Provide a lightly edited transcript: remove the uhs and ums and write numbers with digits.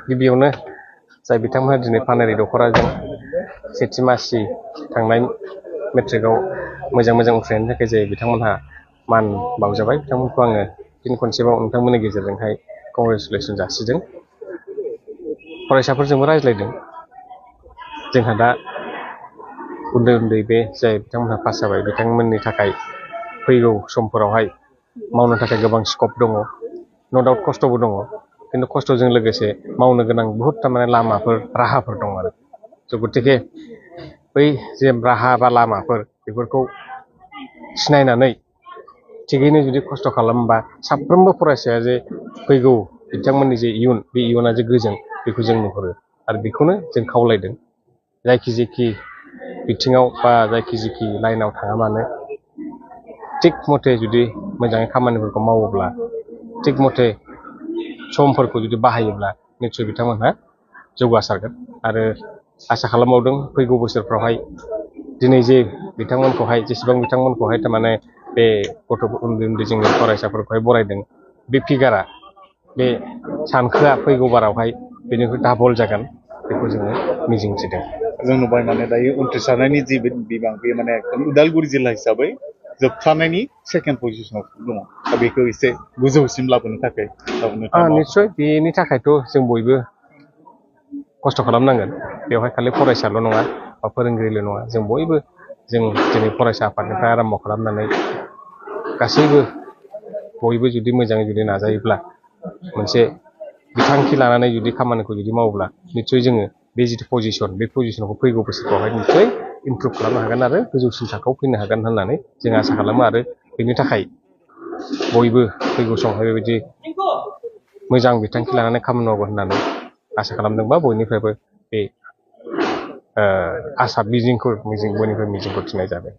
गिबियावनो जाय बिथांमोनहा दिनै पानेरि दख'राजों सेथि मासि थांनाय मेट्रिकआव मोजां उथ्रिनायनि थाखाय जाय बिथांमोनहा मान बावजाबाय बिथांमोनखौ आङो फिन खनसेबाव नोंथांमोननि गेजेरजोंहाय कंग्रेसुलेसन जासिदों। फरायसाफोरजोंबो रायज्लायदों। जोंहा दा उन्दै बे जाय बिथांमोनहा पास जाबाय बिथांमोननि थाखाय फैगौ समफोरावहाय मावनो थाखाय गोबां स्कप दङ। न' डाउट खस्थ'बो दङ, खिन्थु खस्थ'जों लोगोसे मावनो गोनां बहुद थारमाने लामाफोर राहाफोर दं आरो। गतिके बै जे राहा बा लामाफोर बेफोरखौ सिनायनानै थिगैनो जुदि खस्थ' खालामोबा साफ्रोमबो फरायसाया जे फैगौ बिथांमोननि जे इयुन, बे इयुना जे गोजों बेखौ जों नुहुरो आरो बेखौनो जों खावलायदों। जायखि बिथिङाव बा जायखि लाइनाव थाङा मानो थिग मथे जुदि मोजाङै खामानिफोरखौ मावोब्ला, थिग मथे समफोरखौ जुदि बाहायोब्ला निस्सय बिथांमोनहा जौगासारगोन। आरो आसा खालामबावदों फैगौ बोसोरफ्रावहाय दिनै जे बिथांमोनखौहाय जेसेबां बिथांमोनखौहाय थारमाने बे गथ' उन्दै जोंनि फरायसाफोरखौहाय बरायदों, बे फिगारा, बे सानखोआ फैगौ बारावहाय बेनिख्रुइ डाबल जागोन बेखौ जोङो मिजिंथिदों। जों नुबाय माने दायो उथ्रिसारनायनि जि बिबां बे माने उदालगुरि जिल्ला हिसाबै जोबथारनायनि सेकेन्ड पजिसनाव दङ। दा बेखौ एसे गोजौसिम लाबोनो थाखाय निस्सय बेनि थाखायथ' जों बयबो खस्थ' खालामनांगोन। बेवहाय खालि फरायसाल' नङा बा फोरोंगिरिल' नङा, जों बयबो जों दिनै फरायसा आफादनिफ्राय आराम्भ' खालामनानै गासैबो बयबो जुदि मोजाङै जुदि नाजायोब्ला, मोनसे बिथांखि लानानै जुदि खामानिखौ जुदि मावोब्ला निस्सय जोङो बे जिथु पजिसन, बे पजिसनखौ फैगौ बोसोरफ्रावहाय निस्सय इमप्रुभ खालामनो हागोन आरो गोजौसिन थाखोआव फैनो हागोन होननानै जों आसा खालामो। आरो बेनि थाखाय बयबो फैगौ समावहाय बेबायदि मोजां बिथांखि लानानै खामानि मावगोन होननानै आसा खालामदोंबा बयनिफ्रायबो बे आसा बयनिफ्राय मिजिंखौ थिनाय जाबाय।